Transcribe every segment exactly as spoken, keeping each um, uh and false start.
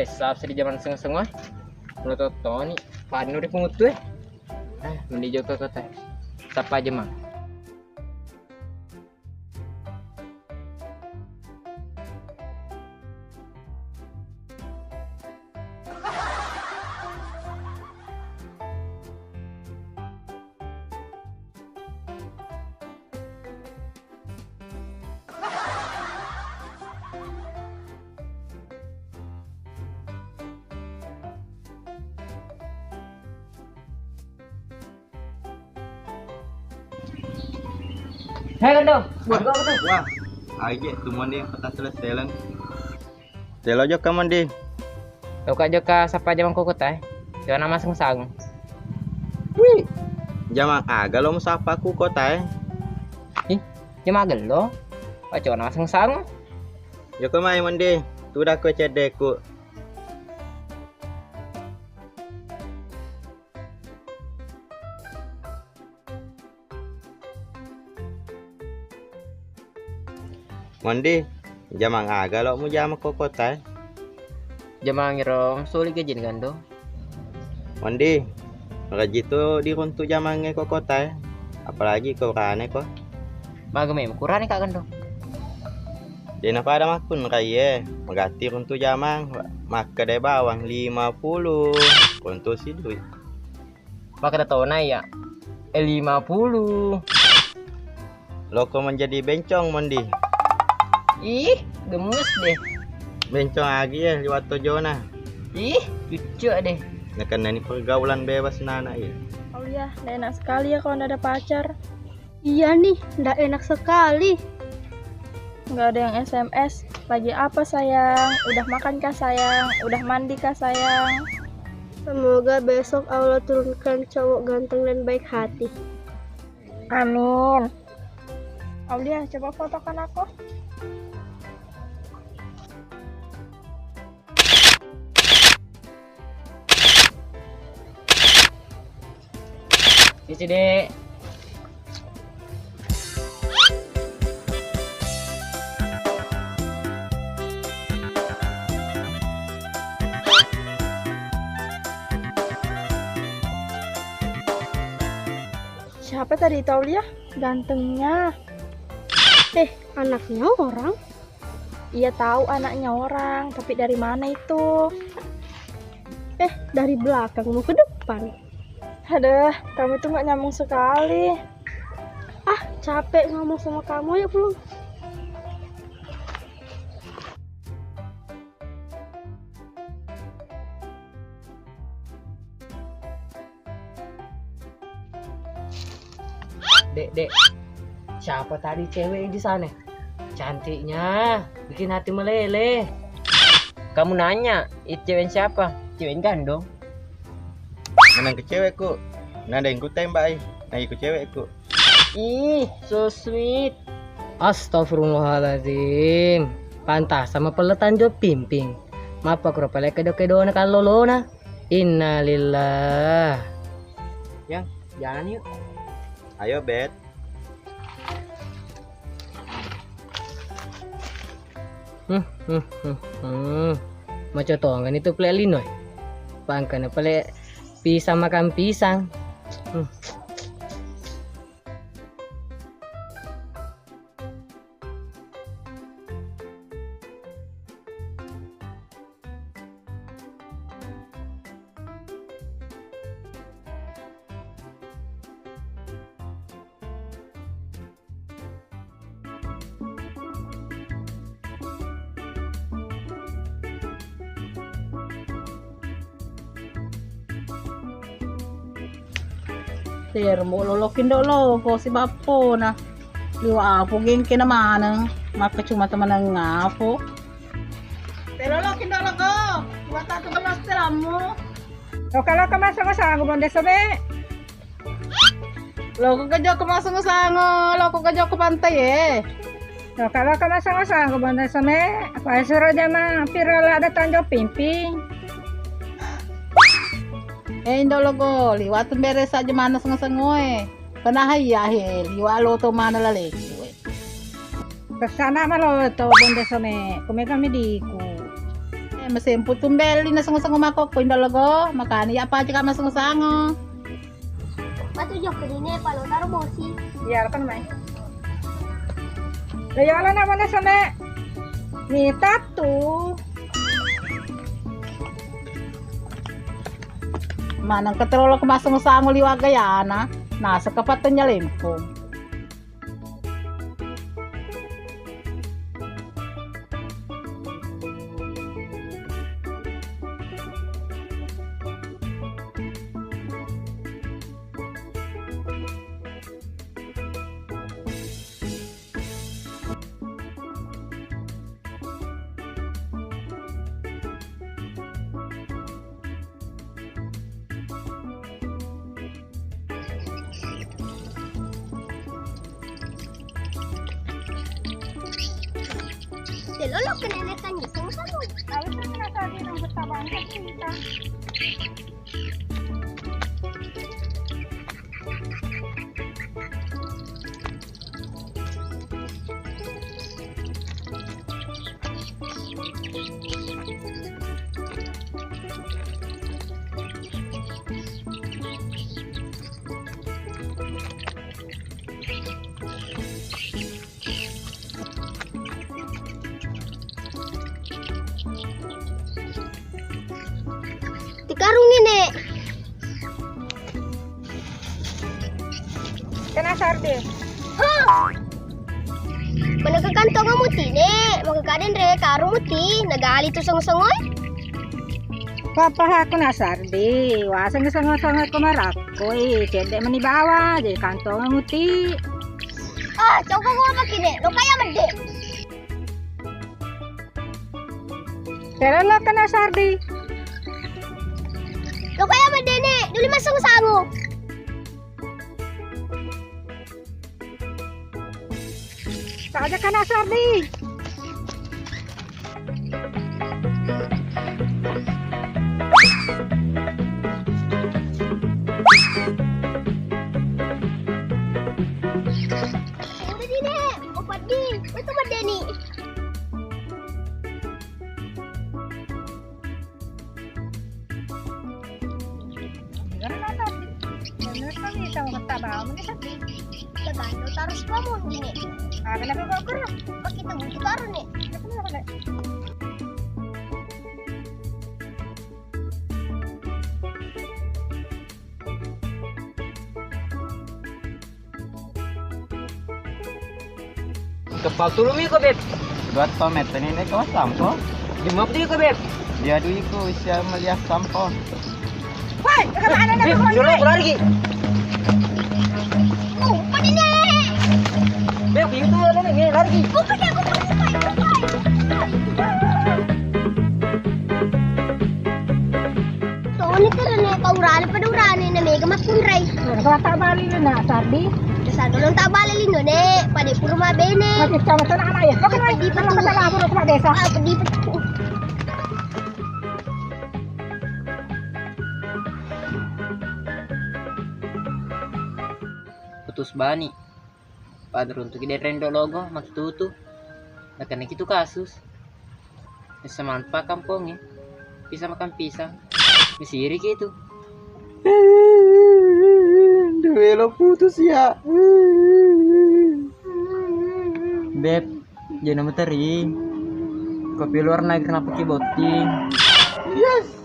Sap seddi jamang sengo-sengo. Lo totoni. Panu di pungutu e. Eh, mending jokka kota. Sapa jamang? Hei, Gandong. Wah, wah, aja tu mandi kota selesai. Telo jokka mandi. Jokka, jokka sapa jamang ko kota e. Jokka nama seng-seng. Wih, jamang aga lo musapa ku kota e. Ih, jamang aga lo. Paco nama seng-seng. Jokka mai mandi. Tuda ko ceddeku. Mondi, jamang aga lo mujama ko kota e? Jamang iro suli gajin Gandong. Mondi, rajin tu diruntu jamangnge ko kota e, apalagi ko urane ko. Maga memang kurane ka Gandong. Dena pada makkunrai e, magatti runtu jamang, makkeda bawang lima puluh, runtu sidui. Makkeda tona iya. Eh, lima puluh. Loko menjadi bencong, Mondi. Ih, gemes deh. Bencong agi ya liwat tojona. Ih, cucuk deh. Nakennani pergaulan bebas nana iya. Oh iya, nggak enak sekali ya kalau nggak ada pacar. Iya nih, nggak enak sekali. Nggak ada yang S M S. Lagi apa sayang? Udah makan kah sayang? Udah mandi kah sayang? Semoga besok Allah turunkan cowok ganteng dan baik hati. Amin. Aulia, coba fotokan aku. Sisi, Dek. Siapa tadi itu, Aulia? Gantengnya. Eh, anaknya orang. Iya tahu anaknya orang, tapi dari mana itu? Eh, dari belakang mau ke depan. Aduh, kamu tuh nggak nyambung sekali. Ah, capek ngomong sama kamu, yuk pulang. Dek, dek, siapa tadi cewek di sana? Cantiknya, bikin hati meleleh. Kamu nanya, itu cewek siapa? Cewek Gandong. Menang ke cewekku. Nada yang ku tembak, eh. Nah, ikut cewekku. Ih, so sweet. Astagfirullahaladzim. Pantas sama peletan jo pimping. Mapa kuro pale kedo-kedona kallolona. Innalillah. Yang, jalan yuk. Ayo, Bet. Hmm, hmm, hmm, hmm. Maco tongeng itu pale lino. Pangkana pale pisang makan pisang. Hmm. Termo lolokindo logo si bappona. Liwa apo gengkena maneng, maka cuma temeneng ngapo. Telolokindo logo, buat aku temas telammu. Loka-loka masang-masang, Bonde Sobe. Loko ke jokka masango-sango, loko ke jokka pantai e. Loka-loka masango-sango, Bonde Some. Apa suro jama piro la datang jo pimping. Eh, Indo Logo, liwat bere saja mana sango-sango e. Pernah iya he, liwa lo to mana la leku e. Pesana malo to, Bonde Some, kumega mi diku. Masempu tumbelli nasango-sango makkokko indo logo, makani ya paja ka masango-sango. Matu jokka dine palo taro bosi. Iya, kan mai. Leyola na mana sana? Ni tatu. Maneng keterolo ke masango-sango liwa gayana, nasa kepatenya lempung. Telolo kena nekan nyiseng kamu. Tahu kan kena tadi nang betah banget kita. Tikarungi, Nek. Kena sarde. Hah! Mana ke kantong muti, Nek? Maka kaden re karung muti, nagali tu songo-songo. Papa aku na sarde, waseng songo-songo kemarak. Koi, cedde meni bawa, jadi kantong muti. Ah, coba gua pakai, Nek. Lo kaya mede. Terus lo kena sardi. Lo kaya mede, Nek. Dulu masuk sangu. Tak ada kena sardi. Udah di, Nek. Oh, pedih. Itu pedih, nih. Gara-gara tadi. Bener kan kita mau kata bau, ini sedih. Tegano terus kamu gini. Ah, kenapa kau kerap? Kok kita butuh baru nih? Kenapa, Nek? Kepal tulu mi ko, Beb. Dua tomet ini, ini kelas sampo. Di map di ko, Beb. Dia dui ko, usia melihat sampo. Woi, ke mana nak? Eh, dulu, lari. Oh, apa ini? Beb, itu mana nih? Lari. Bukan aku, bukan, bukan, bukan. Toni terane kau urane pada urane na mega makkunrai. Kalau tak balik na sardi. Desa dulu tak balik lindo, Nek. Pada pura mabene. Masih sama sana anak ya. Kau kan lagi pedih, pedih, pedih. Ah, pedih, pedih. Putus bani. Pada runtuki derreng do logo, makitutu. Nakenna kitu kasus. Essa manfaat kampongnge. Pisang makan pisang. Misiriki itu. Duwe lo putus ya. Beb, jena muteri. Kopi luar negeri napaki botting. Yes.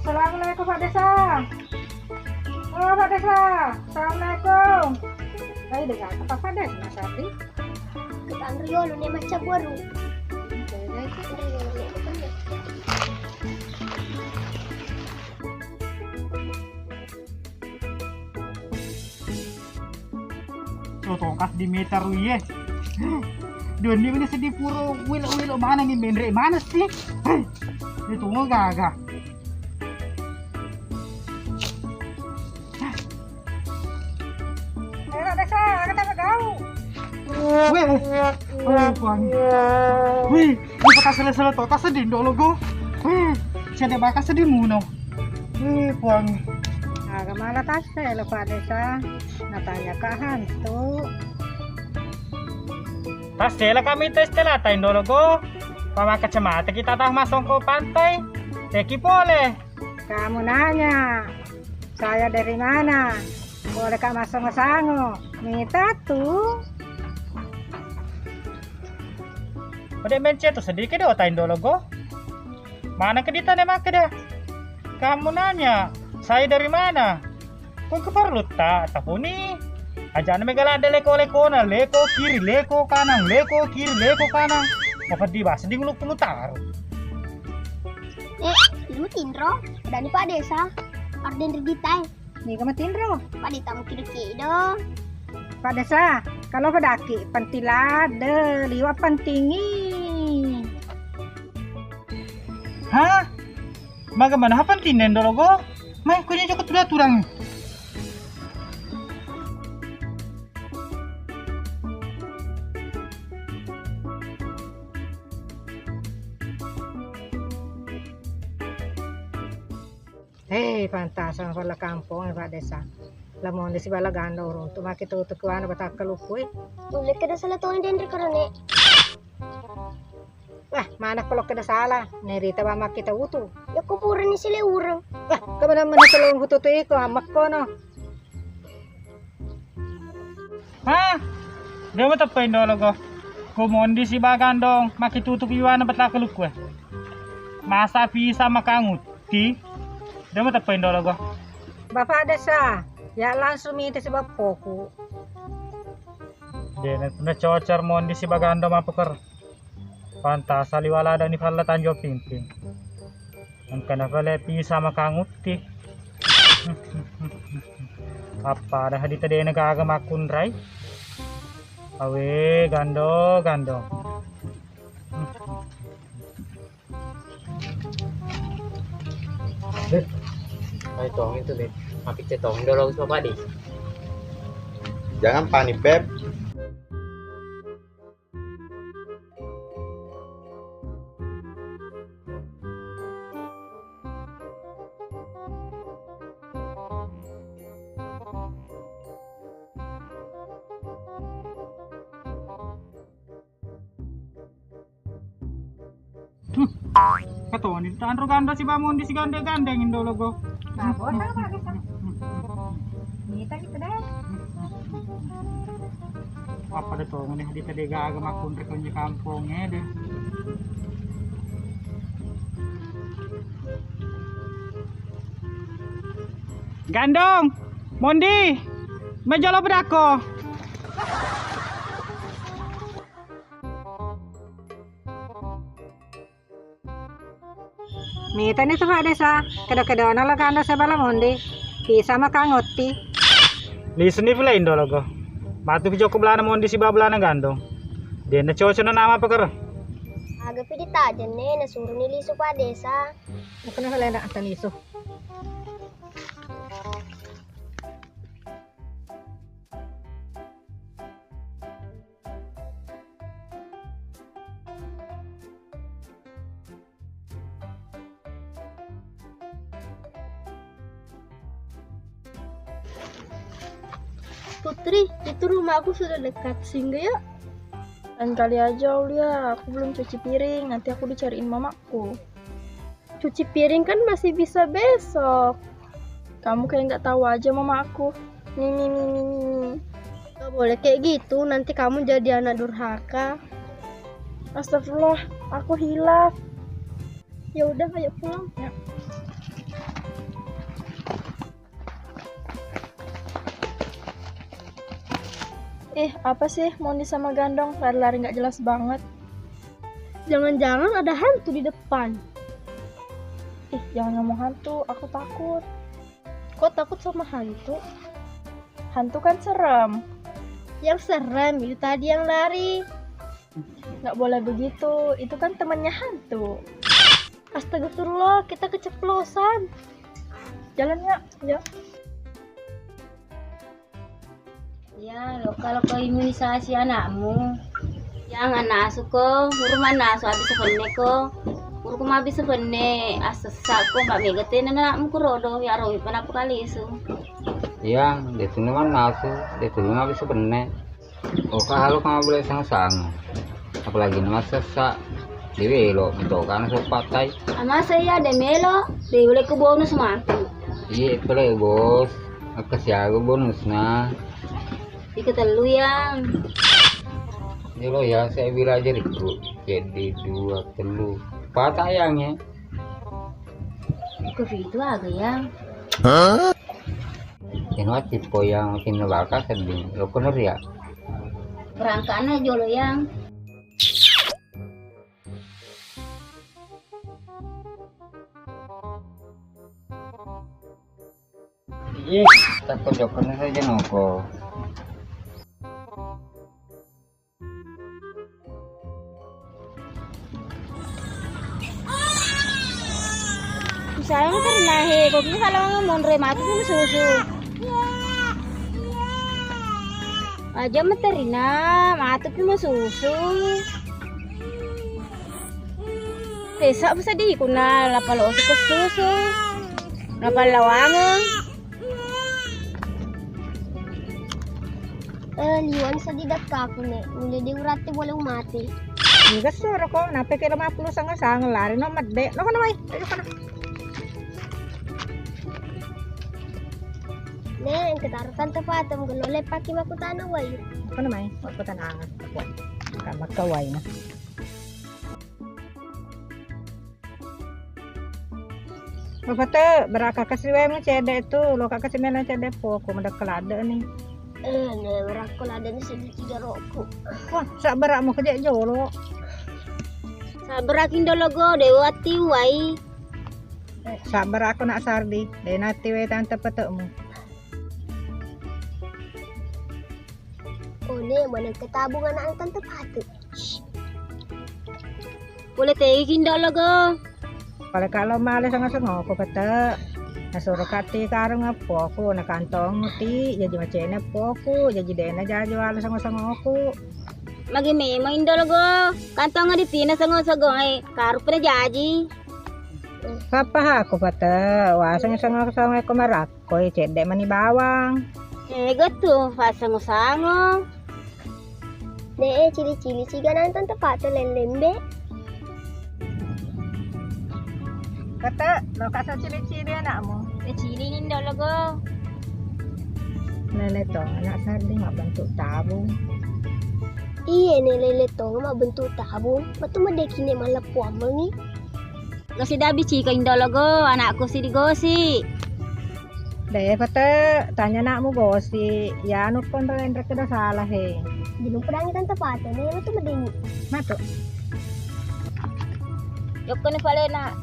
Assalamualaikum, Pak Desa. Oh, Pak Desa. Assalamualaikum. Hai, dengan apa, Pak Desa, Mas Ardi? Kita Andriolo nih, Mas Caboru. Oke, guys. Andriolo nih, Mas Ardi. Lo tongkas di meter, iye. Dua ni mana sedih puro, wilo, wilo mana nih, menre mana sih? Hei, itu mau gaga. Weh, weh, Puang. Wih, buka sele-sele to, kaseding dolo go. Wih, cedde baka sedih muno. Wih, Puang. Aga mala tassele, Pak Desa. Natanya ka hantu. Tassele kami tes telata indolo go. Pama kacamata kita tah masongko pantai. Teki pole. Kamu nanya, saya dari mana? Boleh ka masongo-sango. Mita tu. Pada mencet tu sedikit do tain dolo go. Mana kedita ne makkeda? Kamu nanya, saya dari mana? Ko keperlu ta tapuni. Ajana mega ladde leko-lekona, leko kiri, leko kanang, leko kiri, leko kanang. Apa di bahasa di ngulu-ngulu taruh. Eh, lu tinro, dani Pak Desa, orden rigitai. Niga matinro? Pak Dita mukiri-kiri dong. Pak Desa, kalau pedaki pentilade liwa pentingi. Hah? Maga mana penting den dolo go? Mai kunya joko tuda turang. Eh, pantasang pala kampong, eh, Pak Desa. Lamong di sibala gandong runtu maki tutu kuana batakka lukui. Ulle keda sala toni denre karane. Wah, mana kalau keda sala? Nerita ba maki tautu. Ya ko purani sile ureng. Wah, kemana mana kalau hutu tu iko amak kono. Hah? Dia mau tepain dolo go. Ko mondi si bagandong, maki tutup iwana batakka lukue. Masa bisa makanguti? Dia mau tepain dolo go. Bapak Desa, ya langsung minta si bapakku. Dia na cocor mondi si bagandong mapeker. Pantasa liwala dani falla tanjo pimping. Engka nafale pisa makangutti. Appada hadita dena gaga makkunrai. Awe gando gando. Ayo tong itu deh. Mapicce tong dolo Bapak di. Jangan panik, Beb. Hmm. Katoni tanro ganda si bamondi si gande-gandeng indolo go. Nah, bosan apa bisa? Mita gitu deh. Apa de tongoni hadita de gaga makkunrai konye kampong e de. Gandong, mondi, mejolo bedako. Mitani tu Pak Desa, kedo-kedona lo gandong sebala mondi. Bisa makangutti. Lisuni pula indolo go. Matu ki jokko belana mondi siba belana gandong. Dena cocok na nama pekara. Aga pi ditajenne nasuruni lisu Pak Desa. Aku na lena atau lisu. Putri, itu rumahku sudah dekat, singgah yuk. Lain kali aja, Aulia. Aku belum cuci piring, nanti aku dicariin mamaku. Cuci piring kan masih bisa besok. Kamu kayak nggak tahu aja mama aku. Mimi, mimi, mimi. Nggak boleh kayak gitu, nanti kamu jadi anak durhaka. Astagfirullah, aku hilaf. Ya udah, ayo pulang. Ya. Ih, apa sih Mondi sama Gandong lari-lari nggak jelas banget? Jangan-jangan ada hantu di depan. Ih, jangan ngomong hantu, aku takut. Kok takut sama hantu? Hantu kan serem. Yang serem itu tadi yang lari. Nggak boleh begitu, itu kan temannya hantu. Astagfirullah, kita keceplosan. Jalan ya. Ya. Ya, lokka-lokka imunisasi anakmu. Yang annasu ko, huru mannasu habis penne ko. Huru ko habis penne, assessa ko, mbak mega tena anakmu ko rodo, ya rowi panapa kalisu. Yang, de tuna mannasu, de tuna habis penne. Oka halo kama boleh sango-sango. Apalagi nama sessa. Di welo, metoka na soppatai. Ama saya de melo, de boleh ke bonus mati. Iya, itu le, Bos. Akka siaga bonusna. Iketellu, Yang. Jolo ya, saya bila aja riku. Jadi dua, telu. Patah, Yang, ya. Kepitu aga, Yang. Hah? Kena tipe yang kena bakal sedih. Lo kena ria. Berangkana jolo, Yang. Iya, tak kocokkan saja noko. Sayang terina he, kok ini kalau ngomong re mati sama susu. Aja meterina, mati sama susu. Pesa apa sedih kuna lapalo susu. Lapal lawangeng. Eh, liwan sedih dakkaku ne. Mulai dia urate boleh umate. Ini kesur kok, nape ke lima puluh sangat-sangat lari no medde. No kana mai. Ayo kana. Ne, yang ketarukan tepatem gelo le paki makutana wai. Kana mai, makutana. Kamu kawai na. Mafate, beraka kasi wae mu cedde tu, lo ka kasi melo cedde poko, medekkel ade ni. Eh, ne, beraka ladde ni sedikit jerokku. Wah, sabberak mu keje jolo. Sabberak indo logo, dewa tiwai. Eh, sabberak aku nak sardi, dena tiwai tante petekmu. One maneng ke tabung anakna Tante Patu. Pole tegi kindo logo. Pale kalo male sango-sangoku pete. Nasuro katti karung appoku, nakantong ti, jaji macene appoku, jaji dena jaji wale sango-sangoku. Magi memang indo logo, kantong di tina sango-sango e, karu pede jaji. Papa aku pete, waseng sango-sango ko marak. Koi cedde mani bawang. Ega tu, passango-sango. Ne, cili-cili siga nang Tante Patu lellembe. Kata, lo kasa cili-cili anakmu. Eh, cili ni ndak logo. Lele tong, anak sardi mak bentuk tabung. Iya ne, lele tong mak bentuk tabung. Betul medeki ne maleppu amelngi. Gosi dabi cika indo logo, anakku si digosi. De pete, tanya anakmu gosi. Ya anu konro enrek kedo salah he. Dilumpudangi Tante Patu ne, lo tu medeni. Matu. Yokko ni palena.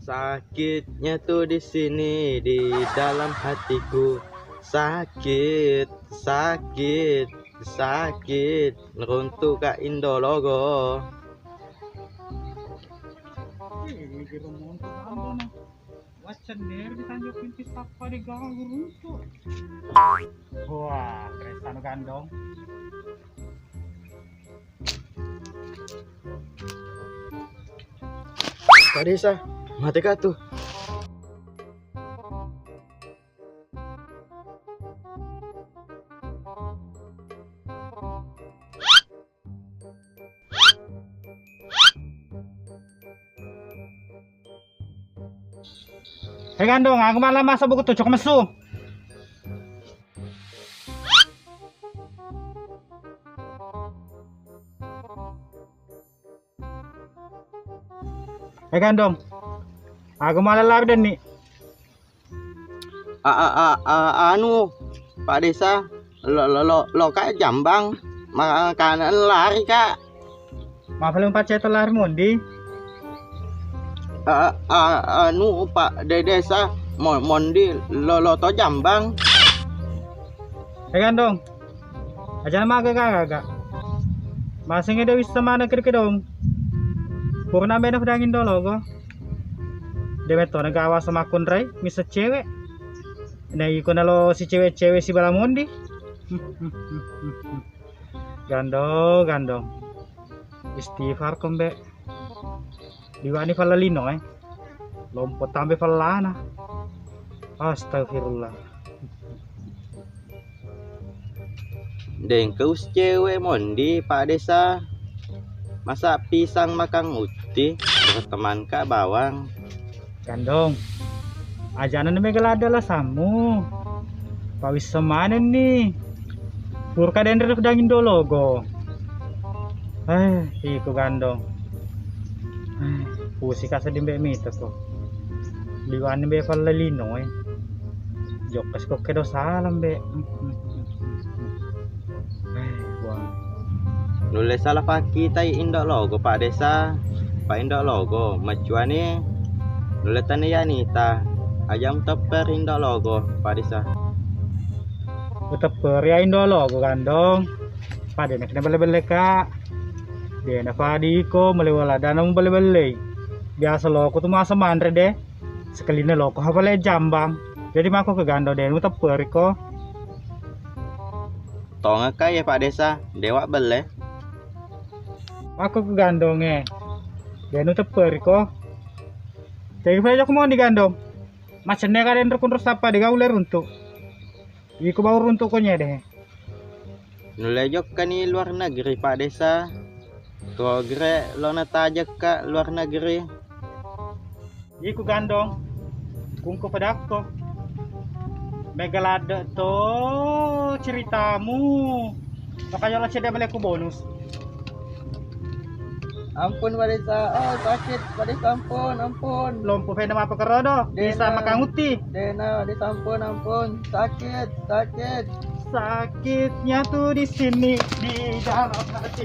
Sakitnya tuh di sini, di dalam hatiku. Sakit, sakit, sakit. Neruntuk ka Indo Logo. Waccan dere di Tanjung Pintis tappa di gang runtuk. Wah, Kristano Gandong. Pak Desa, mate ka tu. Hei Gandong, aku malah masa buku tujuh mesu. Eh Gandong, aku malah lari denni. A, a, a, a, anu, Pak Desa, lo, lo, lo, lo ka jambang, makana lari ka. Mapaleng paceta lari mondi. A, a, anu, Pak De-, Desa, mo-, mondi, lo, lo to jambang. Eh Gandong, Ajana maga gaga. Masengnge de wissa maneng kedo-kedong. Purana mena fedangin dolo go. De' metto na gawa sama kunrai, misa cewek. Na iko nalo si cewek-cewek si bala mondi. Gandong, gandong. Istighfar ko, Mbek. Liwani falla lino, eh. Lompo tambe fallana. Astagfirullah. Dengke us cewek mondi, Pak Desa. Masa pisang makan uti, bertemanka bawang. Gandong, ajana na mega ladde alasanmu. Pawissa manenni. Purka denre dangin dologo. Eh, iko gandong. Eh, pusi ka seddi, Mbek, mita ko. Liwani, Mbek, falla lino, eh. Jokka sikokke do salam, Mbek. Eh, Puang. Nulle sala pakkitai Indo Logo, Pak Desa. Pak Indo Logo, maccuani nulle tania nita. Aja mutepperi Indo Logo, Pak Desa. Mutepperi ya Indo Logo, gandong. Pada nak kena belle-belle, Kak. De' na fadiko, melewa ladana mu belle-belle. Biasa loko tu masa manre de'. Sekelina loko ha bale jambang. Jadi mako ke gandong de' mutepperi ko. Tongaka ya Pak Desa, dewa belle. Mako ke gandong e. De' nutepperi ko. Jadi fai jokka moni gandong. Macenne ka denre kunro sappa de' gaule runtu. Iko bau runtu ko nyede. Nulle jokkani luar negeri, Pak Desa. Ko gere lo natajekka luar negeri. Iku gandong. Kungko pedakko. Mega ladde to ceritamu. Makanya lo cedde meleku bonus. Ampun, Pak Desa. Oh, sakit, Pak Desa, ampun, ampun. Lompo fena mapa kerodo? Bisa makan uti. Dena, Pak Desa, ampun, ampun. Sakit, sakit. Sakitnya tuh di sini, di dalam hati.